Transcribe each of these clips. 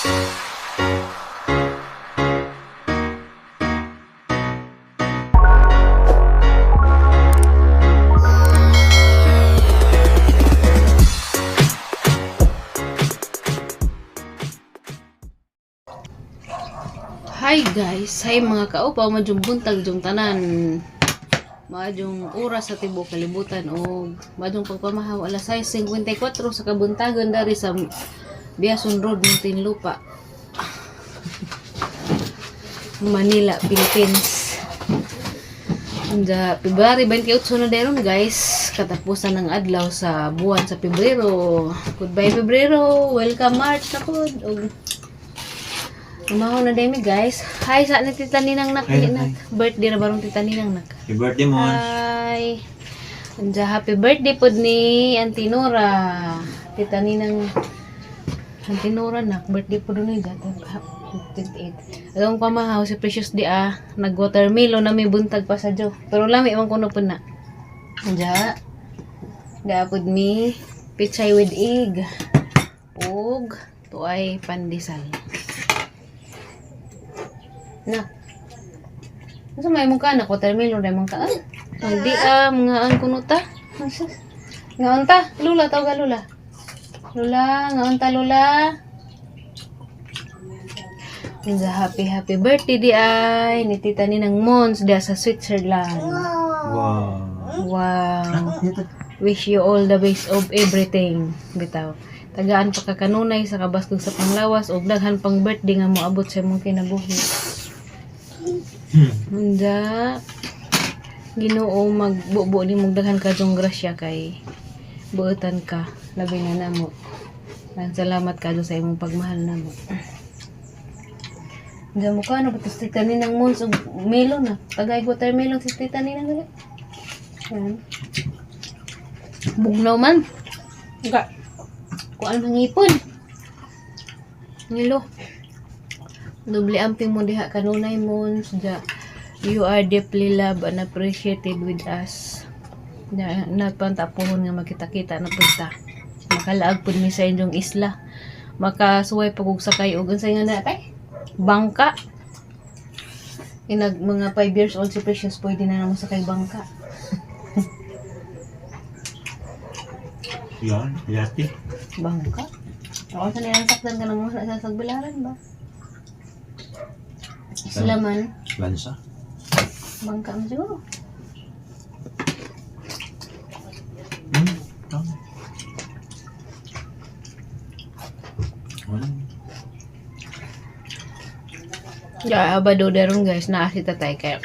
Hi guys, hi mga kaupaw, madyong buntag dyong tanan. Madyong oras sa tibuok kalibutan o madyong pagpamahaw alas 6:54 sa kabuntagon dari sa Biason Road, Muntinlupa, Manila, Philippines. Anja, February 28 na deron guys, katapusan ng adlaw sa buwan sa Pebrero. Goodbye Pebrero, welcome March na pod. Og Umaho na demi guys. Hi sa ni Tita Ninang nak, Hi, nak. Birthday ra barong Tita Ninang nak. Happy birthday, Mons. Hi. Anja, happy birthday pod ni Auntie Nora. Tita Ninang Auntie Nora nak, birthday pod ni 28. Atong pamahaw si Precious di ah, nag watermelon na may buntag pa sa jo. Pero lami man kuno pud na. Anja. Da pod mi pichay with egg. Ug tuay pandesal. Na. Asa may mong kanak watermelon ra mong kaan? Hindi ah, mga an kuno ta. Ngaon ta, lula tawag ka lula. Lula, ngaon ta lula. Inza happy happy birthday di ay ni Tita Ninang Mons diya sa Switzerland. Wow. Wow. Wish you all the best of everything. Bitaw. Tagaan pa ka kanunay sa kabaskog sa panglawas ug daghan pang birthday nga moabot sa imong kinabuhi. Unda Ginoo magbubo ni mong daghan ka dong grasya kay buotan ka labi na namo. Daghang salamat ka sa imong pagmahal namo. Diyan mo ka, ano ba ito si Tita Ninang Mons og melon na. Tagay watermelon si Tita Ninang gali. Yan. Bugnaw man. Ga. Kuan mangipon. Ngilo. Doble amping mo diha kanunay Mons. Ja. You are deeply loved and appreciated with us. Na nagpantapuhon nga magkita-kita na punta. Makalaag pud mi sa inyong isla. Makasuway pag og sakay og unsay nga na tay? Bangka. Inag mga 5 years old si Precious pwede na namo sakay bangka. Yan, yati. Bangka? Ako sa nilang sakdan ka nang mga sa sagbilaran ba? Sila man, Lansa. bangka man siguro. Tama. Wala. Ya, abado daron guys, naa si tatay kay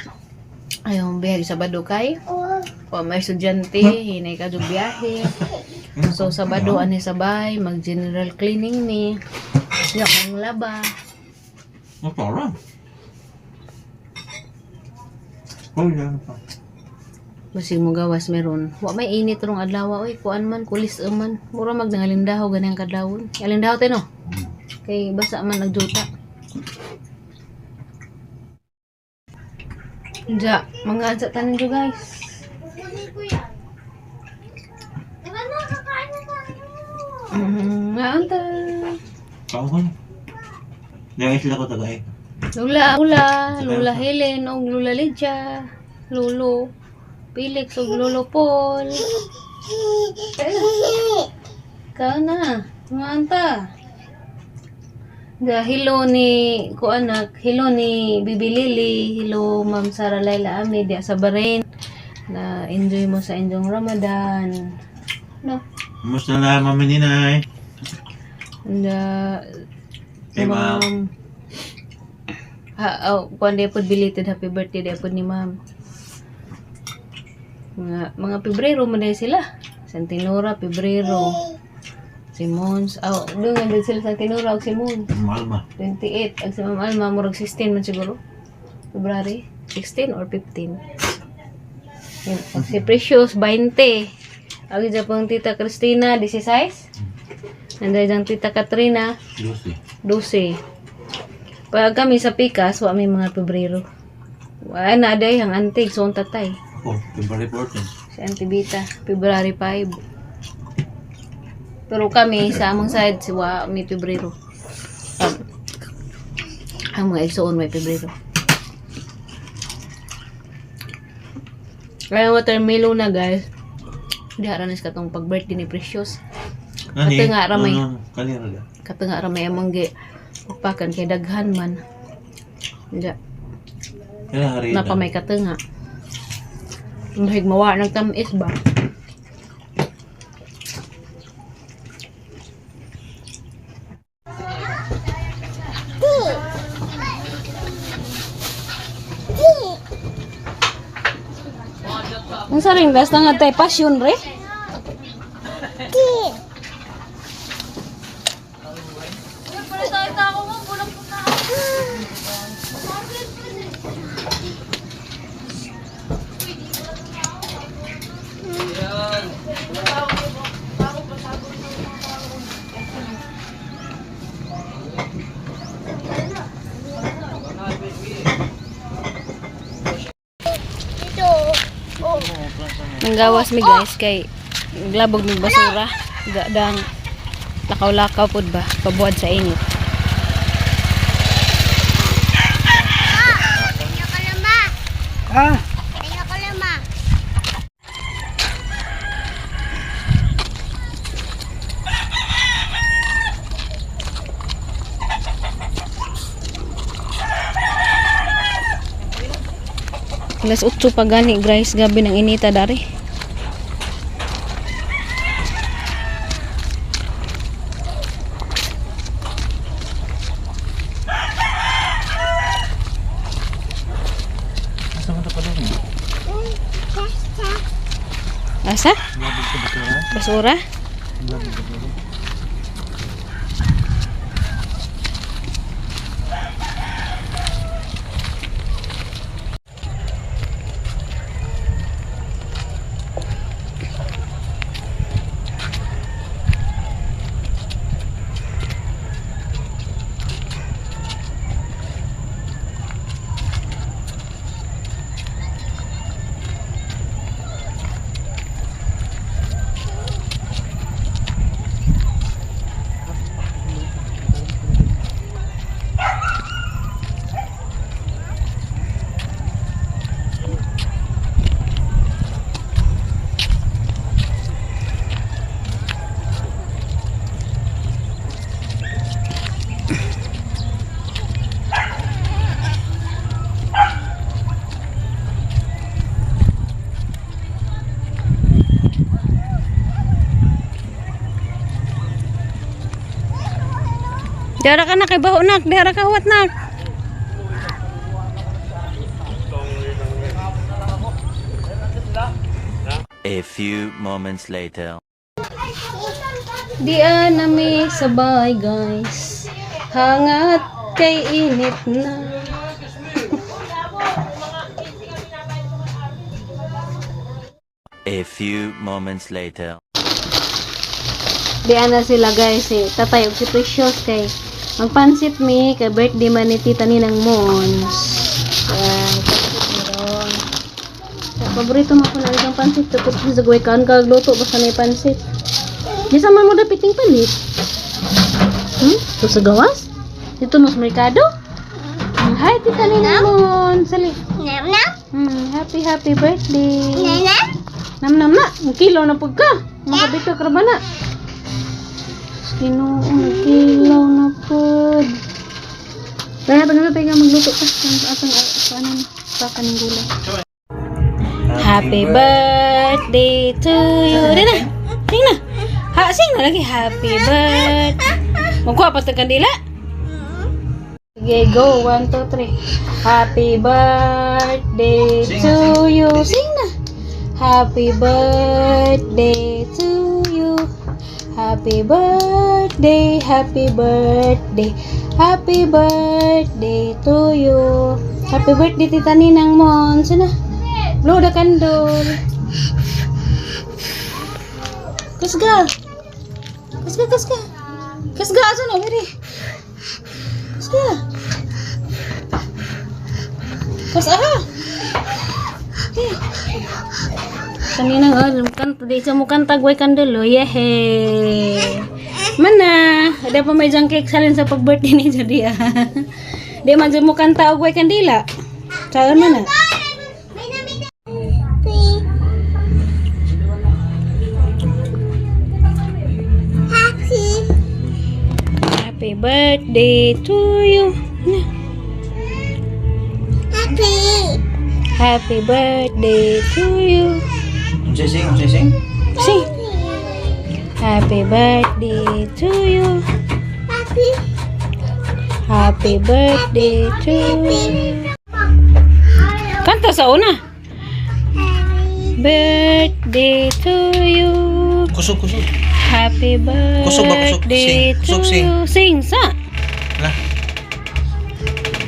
ayaw biyahe sa Sabado kay o may estudyante, hinay ka do biyahe. So Sabado ani sabay, mag general cleaning ni. Ya, ang laba. Oh, parang. Oh, yan pa. Basig mo gawas meron. Wa may init rong adlaw oy, kuan man kulis man. Mura mag nangalindaho ganang kadlawon. Alindaho tayo no. Kay basa man nagjuta. Ja, mga ansa tanan jo guys. Nga anta. Tama ko na. Dahil sila ko tagay. Lula, Lula, Lula Helen, og Lula Lydia, Lolo Felix, og Lolo Paul. Ikaw na, mga anta. Da, hello ni ko anak, hello ni Bibi Lily, hello Ma'am Sara Laila Ami diya sa Bahrain. Na enjoy mo sa inyong Ramadan. No. Kumusta na, Mami Ninay? And Hey, ma'am. Ha, oh, kuan di pod belated happy birthday di pod ni ma'am. Mga Pebrero man dahil sila. Santinora, Pebrero. Si Mons. Oh, doon nga din sila sa Tinora og si Mons. Malma. 28. Ang si Ma'am Alma, murag 16 man siguro. February. 16 or 15. Yun. Pag si Precious, 20. Ang isa pong Tita Christina, 16. Nandiyan diyang Tita Katrina, Lucy. 12. Pag kami sa Pikas, wa may mga Pebrero. Wa na aday ang antig, so ang tatay. Ako, February 14. Si Auntie Bita, February 5. Pero kami, sa among side, si wa may Pebrero. Ang mga igsuon may Pebrero. Kaya watermelon na, guys. Diha ra ni sa katong pag-birthday ni Precious. Nani? Kato nga, ramay. Ano, kanina ra. Kato nga ra may among gi upakan kay daghan man. Diya, Kaya hari napa may katunga. Mahig mawa ng tamis ba? Ang saring last na nga tayo passion re. Nanggawas mi, guys, kay glabog mig basura. Gadang lakaw-lakaw pud ba pabuad sa init. Ah! Alas 8 pa gani, guys, gabi ng inita dari. Asa man to pa doon? Asa? Labog sa basura? Basura? Labog sa basura. Diara ka na kay baho nak, diara ka huwat nak. A few moments later. Dian nami sabay, guys. Hangat kay init na. A few moments later. Dian na sila, guys, eh. Tatay og si Precious kay magpansit mi kay birthday man ni Tita Ninang Mons. Kaya magpansit mi ron. Kaya paborito mo ko na ang pansit tapos sa gaway kan kag luto basta may pansit. Di sa man mo dapiting palit. To sa gawas? Dito mo sa merkado? Hi, Tita Ninang Mons. Sali. Nam nam. Happy happy birthday. Nam nam. Nam nam na, ang kilaw na pud ka. Mga ka ba na? Ginoo, nagkilaw na pud. Kaya pag natay ka magluto ka ang atang kanan pa kaning gulay. Happy birthday to you. Di na. Sing na. Ha, sing na lagi. Happy birthday. Magkuha pa sa kandila. Sige, go. 1, 2, 3. Happy birthday Sing to na, sing. you. Sing na. Happy birthday to you. Happy birthday, happy birthday, happy birthday to you. Happy birthday, Tita Ninang Mon. Sana? Blow the candle. Kusga. Kusga, kusga. Kusga, asa na, Mary? Kusga. Kus, aha. Eh. Kanina nga, kanta, di sa mukang tagway kandelo, yehe. Mana, ada pa may jang cake salin sa pag-birthday ni Jadi ah. Di man jud mo kanta og way kandila. Saan man na? Three. Happy. Happy birthday to you. Na. Happy. Happy birthday to you. Unsay sing, unsay sing? Sing. Happy birthday to you. Happy. Happy birthday to you. Kanta sa una. Birthday to you. Kusog, kusog. Happy Kusog ba, kusog? birthday Sing, to kusog, sing. you. Sing sa. Wala.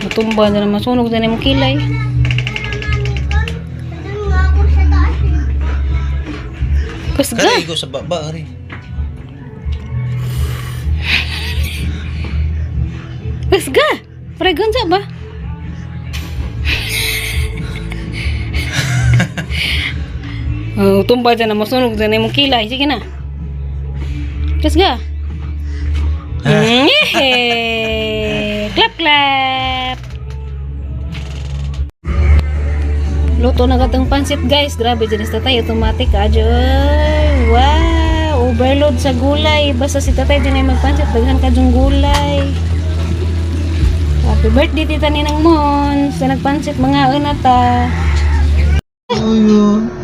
Matumba na naman sunog na imong kilay. Doon nga ako sa taas eh. Kusga. Kari ko sa baba, kari. Kusga. Pare gunsa ba? Oh, tumba dyan na masunog dyan na imong kilay. Sige na. Kusga. Yeah. Clap, clap. Luto na gatong pansit, guys. Grabe dyan is tatay. Automatic ajoy. Wow! Overload sa gulay. Basta si tatay dyan ay magpansit. Daghan ka dyong gulay. Happy birthday, Tita Ninang Mon. Sa nagpansit, mga una ta.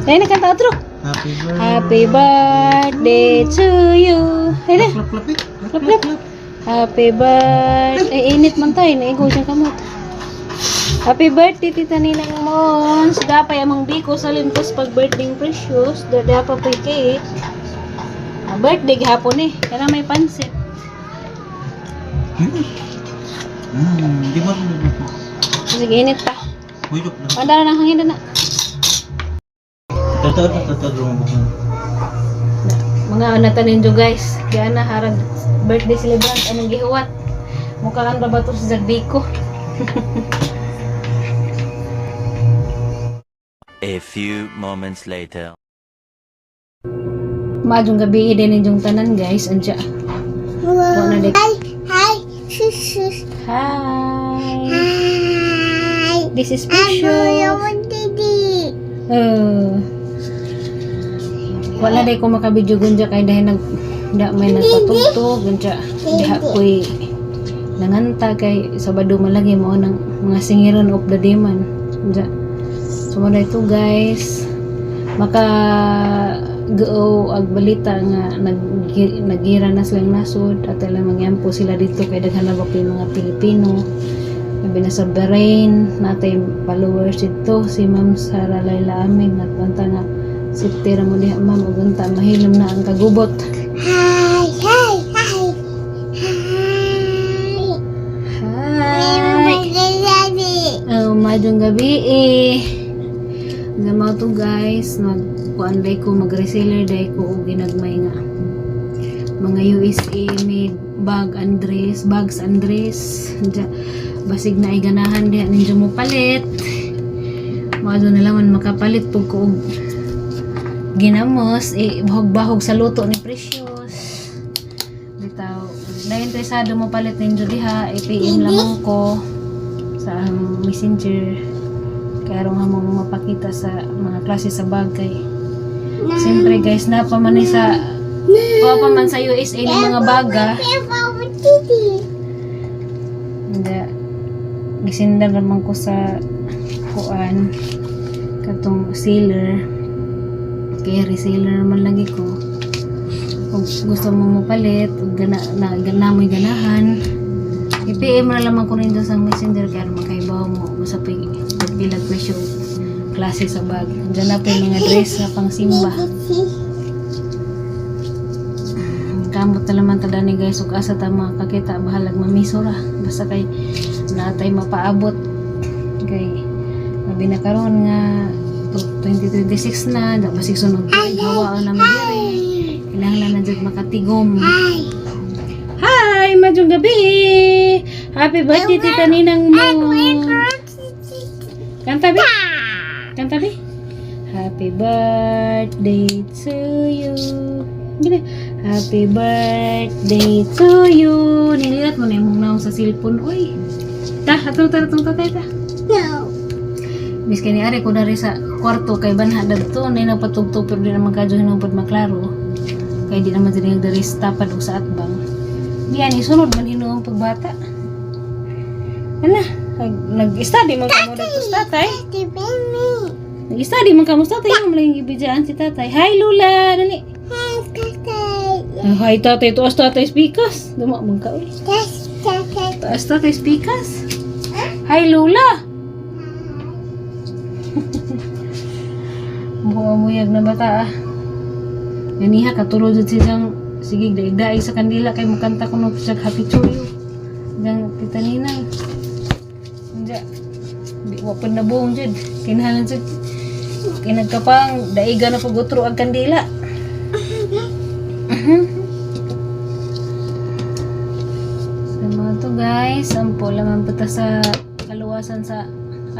Ay, nakanta otro. Happy birthday. Happy birthday to you. Ay na. Clap, clap, eh. Clap, clap. Happy birthday. Ay, init man tayo. Naigo siyang kamot. Happy birthday, Tita Ninang Mons. Dapay amang biko sa limpos pag birthday precious. Dapa pa cake. Ah, birthday gihapon eh. Kaya may pansit. Di ba? Sige, init pa. Uy, look. Panda na ng hangin na na. Totoo, totoo, totoo. Mga ano tanin nyo guys. Kaya na harag birthday celebrant anong gihuwat. Mukha kang babato sa Zagbiko. A few moments later. Maayong gabi din ninyong tanan guys. Andiya. Wala na Hi. Hi. Sus, sus. Hi. Hi. This is I'm Precious. your daddy. Oh. Wala day ko makabidyo gunja kay dahil nag da may nagpatugtog gunja diha ko'y nanganta kay Sabado malagi mo ng mga singiron of the demon. Gunja. So mo ito guys, maka gao ag balita nga nag nagira na silang nasod at alam mangyampo sila dito kay daghan na ba po yung mga Pilipino. Labi na sa Bahrain, natay followers dito, si Ma'am Sara Laila Amig, natbanta nga, safety ra mo diha ma'am, ug unta mahilom na ang kagubot. Hi. Hi. Hi. Hi. Hi! Hi. Daddy. Oh, maayong gabi eh. Gamaw to guys, magkuan day ko, mag-reseller day ko og ginagmay nga mga USA made bag and dress, bags and dress. Diya, basig na ganahan diha ninyo mo palit. Mao na lang man makapalit pug ko og ginamos, eh, bahog-bahog sa luto ni Precious. Bitaw, na interesado mo palit ninyo diha, i-PM lamang ko sa messenger. Kaya nga mo mapakita sa mga klase sa bagay. Siyempre guys, napa man ni sa kuha pa man sa USA ng mga baga. Hindi. Gisindan naman ko sa kuan katong sealer. Kaya reseller man lagi ko. Kung gusto mo mopalit, ug gana, na, gana mo'y ganahan, i-PM na lamang ko rin doon sa messenger kaya makaibaw mo sa pagpilag presyo klase sa bag. Diyan na po yung mga dress sa pangsimba. Kamot na naman tada ni guys ug asa ta makakita bahalag mamisura basta kay natay mapaabot kay labi na karon nga 2026 na da basig sunod tuig hawaan na mi diri kinahanglan na jud makatigom. Hi, maayong gabi. Happy birthday, Tita Ninang mo. Kanta bi. Kanta bi. Happy birthday to you. Gini. Happy birthday to you. Nililat mo na yung naong sa cellphone. Uy. Ta, atong ta, atong tatay ta. No. Miski ni ari ko dari sa kwarto kay banha dagto nay nagpatugtog pero di naman kadyo hinungpod maklaro. Kay di naman diri dari sa tapad og sa atbang. Diyan isunod man hinuong pagbata. Ana, nag-study man kamo dagto sa tatay. Daddy, baby. Nag-study man kamo sa tatay, mo lang gibidyaan si tatay. Hi Lula, dali. Hi, Tatay. Ah, hi tatay, tuas tatay spikas. Duma man ka uy. Yes, Tatay. Taas tatay spikas. Hi Lula. Buha muyag na bata ah. Ganiha katulog jud siyang sige daig-daig sa kandila kay mukanta ko no siya happy to you. Dang tita Ninang. Unja. Di wa pa nabuong jud. Kinahanglan jud kinagkapang daiga na pag utro ang kandila. So mga to guys, ampo lamang po ta sa kaluwasan sa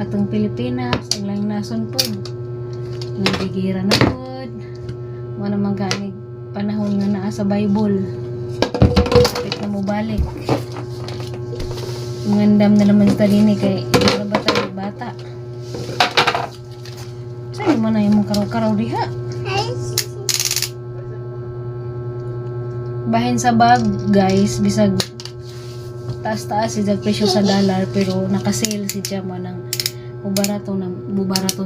atong Pilipinas, ang laing nason pod. Nagigira na pod. Mo naman gani panahon nga naa sa Bible. Kapit na mo balik. Ngandam na naman sa dinhi kay ira ba tayo bata. Sa'yo man na imong karaw-karaw diha. Hi. Bahin sa bag, guys, bisag taas-taas si jag presyo sa dollar pero naka-sale si Jama ng bubarato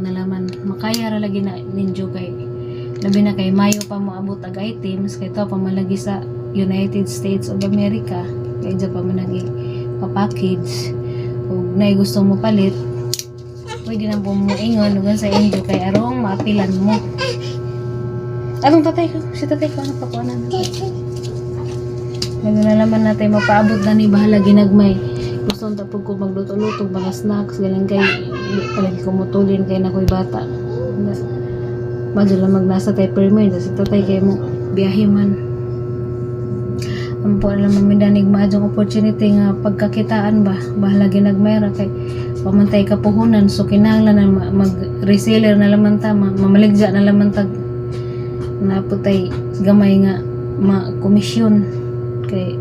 na laman. Makaya ra lagi na ninyo kay labi na kay Mayo pa moabot ag items kay to pa malagi sa United States of America kay dyan pa man nag package ug nay gusto mo palit pwede na po mo ingon ug sa inyo kay arong maapilan mo. Atong tatay ko, si tatay ko ano pa ko na. Daddy. Ano na naman natin mapaabot na ni bahala ginagmay. Gusto nta pud ko magluto-luto mga snacks galing kay di palagi ko mutulin kay nakoy bata. Na, madyo lang magnasa tay permit si tatay kay mo biyahe man. Ampo na lang mamidanig maadjong opportunity nga pagkakitaan ba bahala ginagmay ra kay pamantay kapuhunan so kinahanglan na mag reseller na laman ta mamaligya na laman tag naputay gamay nga ma komisyon kay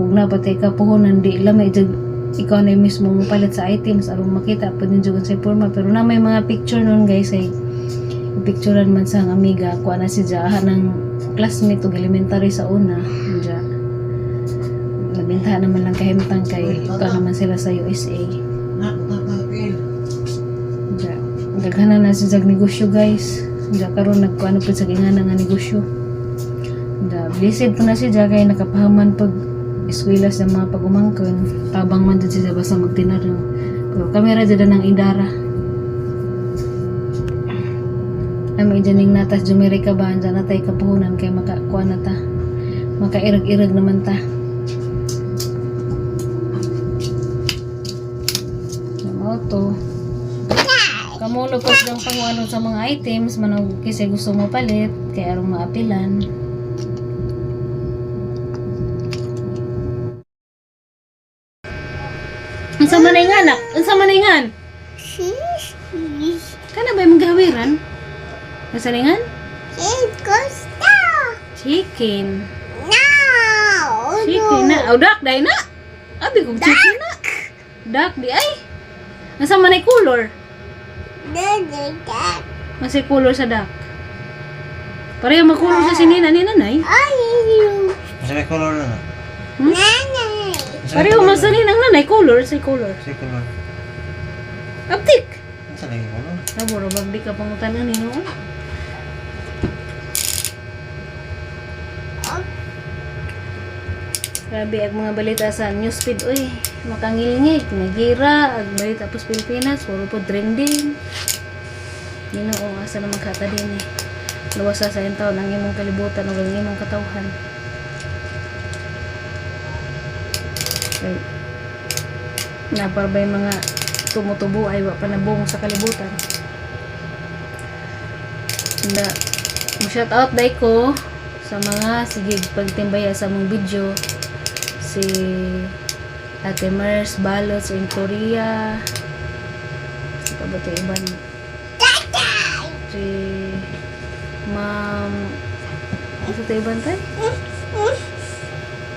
ug na patay kapuhunan di lamay jud ikaw na mismo mopalit sa items aron makita pud ninyo sa porma pero na may mga picture nun guys ay picturean man sa ang amiga kuha na si Jaha ng classmate og elementary sa una ja nabintahan naman lang kahimtang kay ito naman sila sa USA. Nak, tatay. Ja daghanan na si jag negosyo guys ja karon nagkuano pud sa gingana nga negosyo da blessed po na si ja kay nakapahaman pag eskwela sa mga pagumangkon tabang man jud siya basta magtinar no. Pero kamera jud ng idara ay may dyan natas Jumerica ba andyan na tayo kapuhunan kay makakuha na ta makairag-irag naman ta. Mao to. Kamulo pa silang panguano sa mga items manog kasi gusto mo palit kay arong maapilan. Unsa man ay nga anak? Unsa man ay ngan? Sheesh. Sheesh. Kana ba imong gawiran? Unsa na ngan? Gusto. Chicken. No. Chicken na. Oh, duck dai na. Abi kong chicken na. Duck di ay. Unsa man ay color? Daddy, dad. Masay color sa duck. Pareho makulor sa sinina ni nanay. Ay, you. Masa may color na na. Hmm? Nanay. Masa may Pareho color man na? sa ninang nanay color sa color. Masa may color. Aptik. Masa may color. Abo robag di ka pangutanan ni noon. Grabe ang mga balita sa newsfeed uy, makangilingig, nagira, ag balita po sa Pilipinas, puro po trending. Ginoo, asa naman kata din eh. Luwasa sa iyong taon ang imong kalibutan o ang imong katawhan. Okay. Naparbay mga tumutubo ay wa pa nabong sa kalibutan. Da, shout out dai ko sa mga sige pagtimbaya sa mong video si Ate Mers Balots in Korea si pa ba ito iban si Ma'am ano ito iban tayo?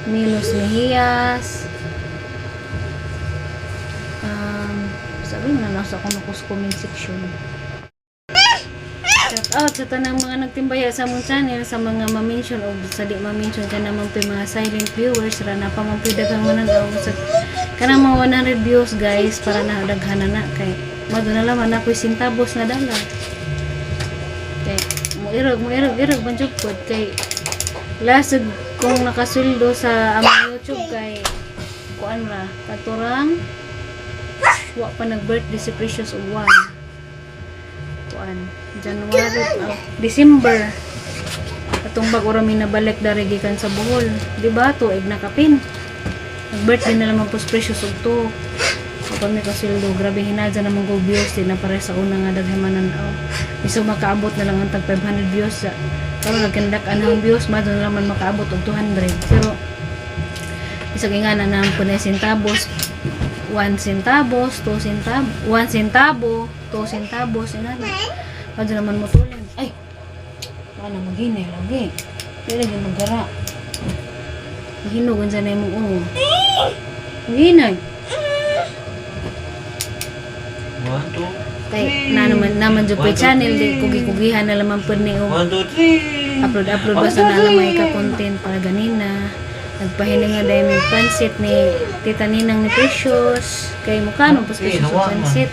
Milos Mejias. Sabi na nasa ko na comment section. Shout out sa tanang mga nagtimbaya sa among channel, sa mga ma-mention o sa di ma-mention ka naman po yung mga silent viewers ra na pa man po daghang mananaw sa kanang mga 100 views, guys, para na daghan na na kay mado na laman na ako'y sintabos nga dala kay mo irog irog man jud pod kay last kung nakasweldo sa among YouTube kay kuan ra katurang wa pa nag-birthday si Precious og 1 kuan January, oh, December atong bag ora mi nabalik dari gikan sa Bohol, di ba? Tuig na kapin nag-birthday na lamang po si Precious og 2 kapag may kasildo. Grabe hinadya naman ko views, di na pare sa una nga daghan man oh. Bisag makaabot na lang ang tag 500 views sa karon nagkandak ang views, mado na lang man makaabot og 200, pero bisag ingana na po na centavos, 1 centavos, 2 centavo, 1 centavo, 2 centavos, ingana mado naman mo tulad. Ay, baka na maghinay lagi. Di lagi maggara. Hinugon sa na imong ungo. Maghinay. One, two, Kay na naman naman jud One, po two, channel di three. kugi-kugihan na lamang pud ni og One, two, three. Upload upload One, basta two, na lang may three. ka-content para ganina. Nagpahiling nga dahil may pansit ni Tita Ninang ni Precious. Kay mukha nung pas Okay, Precious og nawa man. pansit.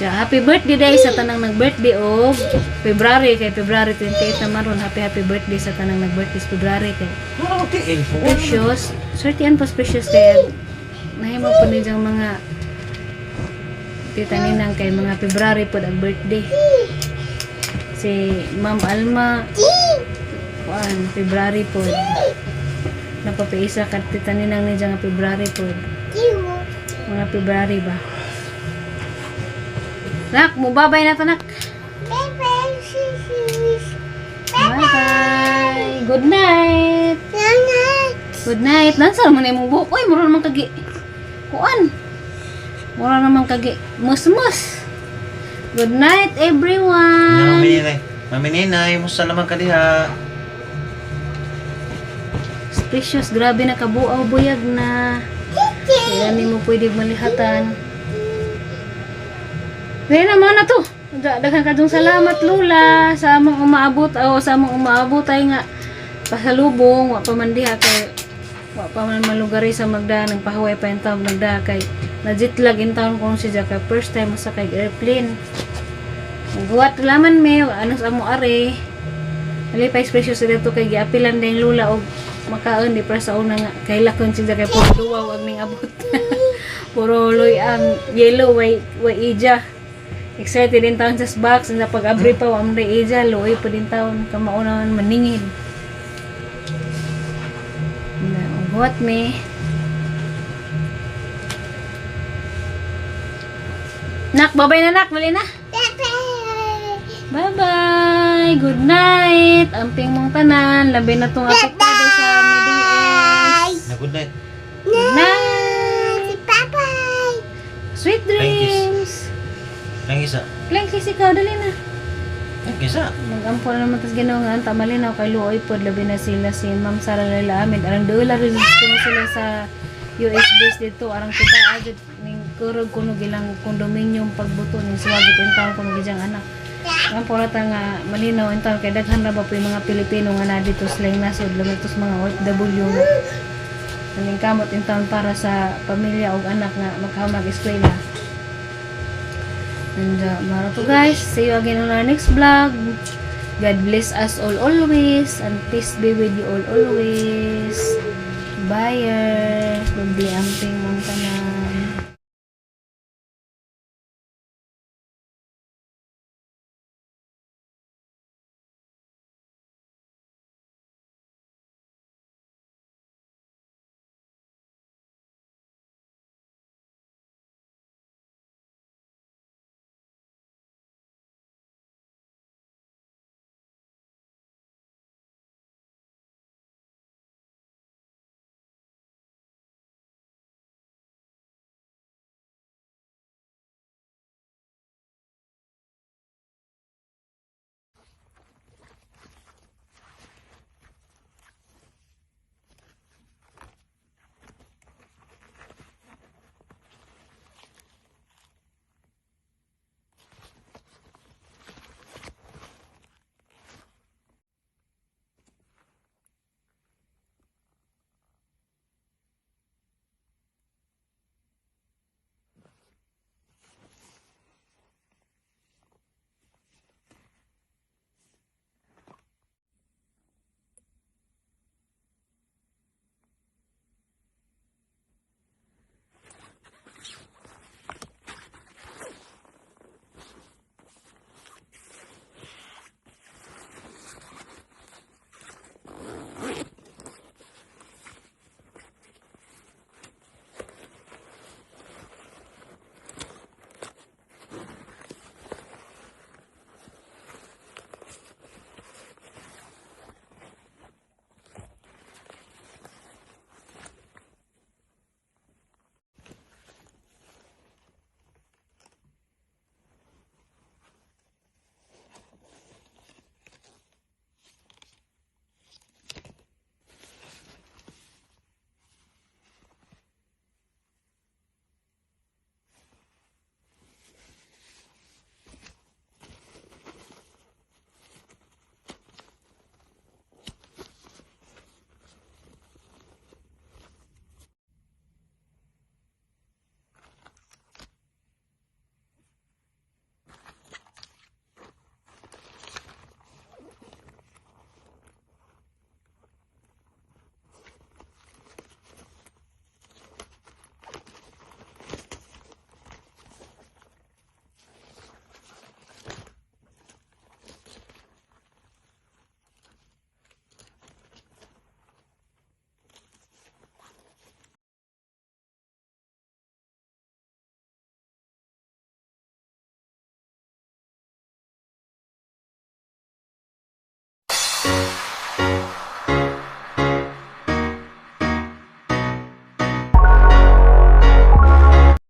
Ja, happy birthday day sa tanang nag-birthday og February kay February 28 na maron. Happy happy birthday sa tanang nag-birthday sa February kay Wala ko tiil. Precious. Swertihan pas Precious kay nahimo po ni diyang mga Tita Ninang kay mga February pod ang birthday. Si Ma'am Alma kuan February pod. Napapiisa ka Tita Ninang ni nga February pod. Mga February ba? Nak, mo babay na tanak. Bye-bye, sis. Bye-bye. Good night. Night. Good night. Lansa naman na imong buhok. Uy, mura naman kagi. Kuan. Mura naman kagi. Musmus. Good night, everyone. Mami Ninay. Mami Ninay, musta naman ka diha? Precious, grabe na kabuaw buyag na. Kaya ni mo pwede malihatan. Kaya naman na to. Daghan kadong salamat, Lula, sa among umaabot o sa among umaabot ay nga pasalubong wa pa man diha kay wa pa man malugari sa magda nagpahuway pa yung taon nagda kay najitlag in taon kung si kay first time sa kay airplane. Guwat laman me ano sa amo are. Alipay Precious dito kay giapilan din Lula og makaon di para sa una nga kay lakon siya kay puro duwaw ang ning abot. Puro loy ang yellow way way ija. Excited din taon sa box na pag-abri pa wa man day ija luoy pa din taon kamauna man maningil. Na what me? Nak, babay na nak, mali na. Bye-bye. Bye-bye! Good night! Amping mong tanan. Labi na tong apektado sa Middle East. Na good night. Good night! Bye-bye. Sweet Thank you. dreams! Ang isa. Lang kiss ikaw, dali na. Ang isa. Magampo na naman tas ginawa nga ang tamalinaw kay Luoy pod labi na sila si Ma'am Sara Laila Ahmed. Arang dola rin kuno sila sa US base dito. Arang kita agad ning kurog kuno gilang kondominium pagbuto ning suwagit in town kuno gijang anak. Ang pura ta nga malinaw in town kay daghan ra ba po yung mga Pilipino nga na dito sila yung nasod labi tos mga OFW nga naning kamot in town para sa pamilya og anak nga maghamag eskwela. And maro to, guys. See you again on our next vlog. God bless us all always and peace be with you all always. Bye. Babi amping mong tanan.